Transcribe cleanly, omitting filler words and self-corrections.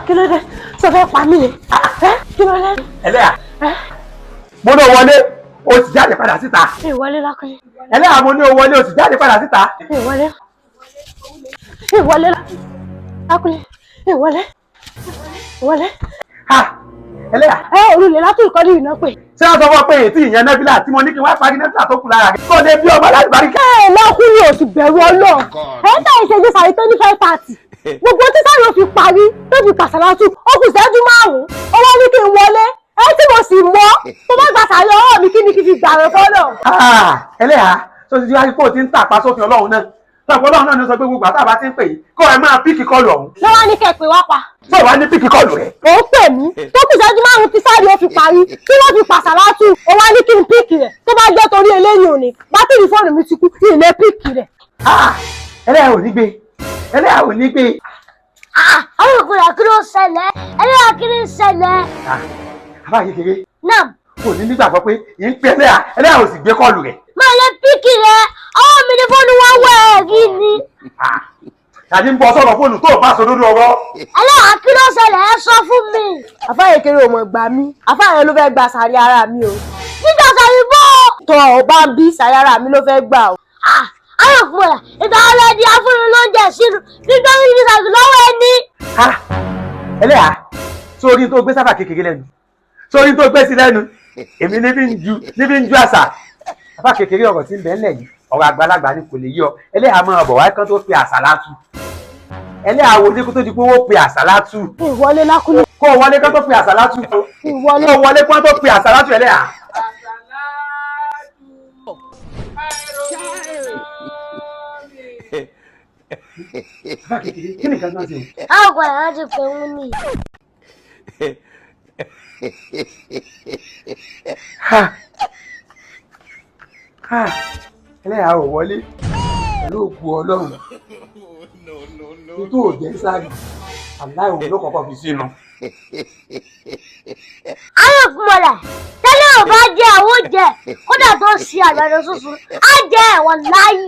Kí ló dé? Sọ fẹ́ pa mí ni? Kí ló dé? Ẹlẹ́yà, mo ní o wọlé, o sì jáde padà síta. Ìwọlé lákúnlé. Ẹlẹ́yà, mo ní o wọlé, o sì jáde padà síta. Ìwọlé. Ìwọlé lákúnlé. Ìwọlé. Ìwọlé. Ha! Ẹlẹ́yà. Ẹ òrùlé látún ìkọ́lé ìná pè. Ṣé wọ́n sọ fún ọ pé èyí tí ìyẹn nẹ́fìlà tí mo ní kí n wá parí nẹ́fìlà tó kù lára rẹ̀ kó lè bí ọmọ láti parí ká. Ẹ lọ́kùnrin ò sì bẹ̀rù Ọlọ́run. Ẹ ń tà ìṣẹ́jú sàrí tó ní 5:30. Gbogbo tí sáré ò fi parí tó fi pàṣàlátù ó kù ìṣẹ́jú 5. Ó wá ní kí n wọlé. Ẹ tí mo sì mọ́ tó bá gba sàrí ọwọ́ mi, kí ni kí n fi gbà rẹ̀ fọ́lọ̀? Ẹlẹ́yà, tó ti wáyé kó o ti ń tàpá sófin Ọlọ́run náà. Tọ́pọ̀ Ọlọ́run náà ní sọ pé gbogbo àtàbà ti ń pè yìí kó ẹ máa pick call ọ̀hún. Lọ́wọ́ ní kẹ́ pé wá pa. Tó wàá ní pick call rẹ̀. Ó ń pè mí tó kù ìṣẹ́jú 5 tí sáré ó fi parí tí wọ́n fi pàṣàlátù, ó wá ní kí n pick rẹ̀. Tó bá jẹ́ torí eléyìí òní, bátìrì fóònù mi ti kú, ìlé pick rẹ̀. Ẹlẹ́yà ò ní gbé, ẹlẹ́yà ò ní gbé. Àwọn ìpìlẹ̀, kí ló ṣẹlẹ̀? Ẹlẹ́yà, kí ló ṣẹlẹ̀? Àbá kékeré. Náà. Kò ní nígbàgbọ́ pé yìí ń pè ẹlẹ́yà, ẹlẹ́yà ò sì gbé call rẹ̀. Máa lè pick rẹ̀, ọwọ́ mi ní fóònù wá wẹ̀ rí ni. Tàbí ń bọ sọ̀rọ̀ fóònù tó o bá sọ lórí ọwọ́. Ẹlẹ́yà, kí ló ṣẹlẹ̀? Ẹ sọ fún mi. Àfáà kékeré ò mọ̀ gbà mí. Àfáà yẹn ló fẹ́ gba sàrí ara mi o. Nígbà sàrí bọ́. Tọ́ ọ bá ń bí sàrí ara mi ló fẹ́ gbà o. Àwọn ìpìlẹ̀, ìgbà wọlé di afúnni lóúnjẹ sínú nígbà tí sàrí lọ́wọ́ ẹni. Ẹlẹ́yà, sórí tó gbé sábà kékeré lẹ́nu, sórí tó gbé sí lẹ́nu, èmi níbi ń ju àṣà. Àfáà kékeré, ọ̀rọ̀ tí ń bẹ ńlẹ̀ yìí, ọ̀rọ̀ àgbàlagbà ni, kò lè yí ọ. Ẹlẹ́yà, máa bọ̀ wáyé kán tó pe àṣàlátù. Ẹlẹ́yà, wo ní kó tó di pé wọ́n pe àṣàlátù. Ìwọlé lákúnlé. Kó o wọlé kán tó pe àṣàlátù. Ìwọlé. Kó o wọlé kán tó pe àṣàlátù, ẹlẹ́yà. Àṣàlátù àìròyìn. Àfáà kékeré, kí ni nǹkan náà ṣe? Àwọn ìpìlẹ̀ wọn ti pè wọ́n ní. Ha! Ha! Ẹlẹ́yà ò wọlé. Pẹ̀lú òkú Ọlọ́run tó ò jẹ́ sáré aláì òun ló kọ́kọ́ fi sínú. Àwọn ìpìlẹ̀ tẹ́lẹ̀ ò bá jẹ àwọn jẹ, kódà tó ṣe àgbàdo sísun á jẹ ẹ̀wọ̀n láyé.